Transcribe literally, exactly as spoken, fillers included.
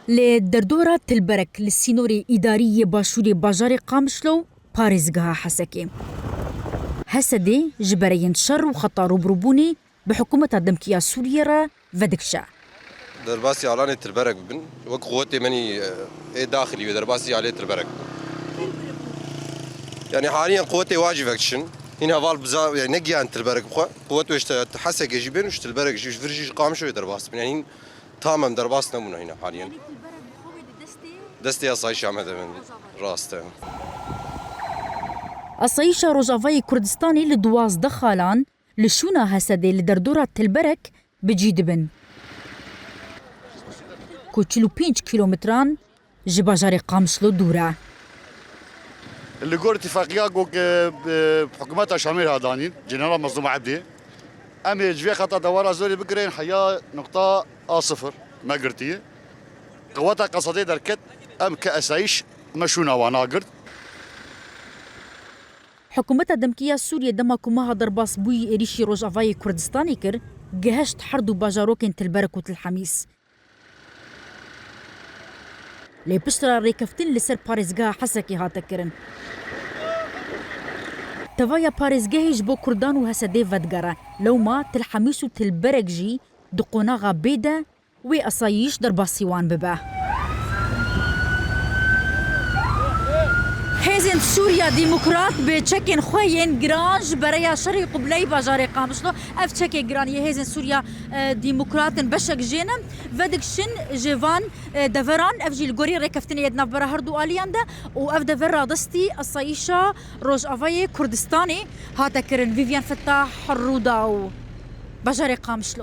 Li derdora Tilberek li sînorê îdarî yê başûrê bajarê Qamişlo û parêzgeha Hesekê. Hesedê ji bereyên şer û xeta rûbirûbûnê bi hikûmeta demkî ya Sûriyê re vedikişe. Derbasî alanê Tilberek bibin, wek quwetê menî, e, ê daxilî wê derbasî alê Tilberek bibin. Yani haliyen quwetê wa jî vekişin. Hîn heval biza, yani ne giyan Tilberek bixwe. Quwet wê işte Hesekê jî bên û ji Tilberek jî, ji vir jî ji Qamişlo wê derbas bin. Yani hîn tamam derbas nebûne hîna haliyen. Destê asayîşa me de bin. Rast e. Asayîşa Rojavayê Kurdistanê li duwazdeh xalan li şûna Hesedê li derdora Tilberek bi cî dibin, ku çil û pênc kîlometran ji bajarê Qamişlo dûr e. Li gor îtifaqiya ku, e, e, hikûmeta Şamê re danîn, General Mazlûm Ebdî, em ê ji vê xeta dewara zorê bigirin heya nuqta A sifir me girtiye. Qeweta Qesedê derket, em ke esayîş me şûna wan agirt. Hikûmeta demkî ya Sûriyê dema ku meha derbasbûyî êrîşî Rojavayê Kurdistanê kir, giheşt her du bajarokên Tilberek û Tilhemîs. Lê piştre rêkeftin li ser parêzgeha Hesekê hate kirin. Tevaya parêzgehê ji bo Kurdan û Hesedê vedigere. Lewma Tilhemîs û Tilberek jî di qonaxa bê de wê asayîş derbasî wan bibe. Hêzên Sûriya Demokrat bi çekên xwe yên giran ji bereya şerê qubleyê bajarê Qamişlo, ev çekê giran yê Hêzên Sûriya, e, Demokrat in, beşek jê ne, vedikişin ji van, e, deveran, ev jî li gorî rêkeftinê yê di navbera herdu aliyan de û ev dever radestî asayîşa Rojavayê Kurdistanê hate kirin. Vivian Fettah, Rûdaw, bajarê Qamişlo.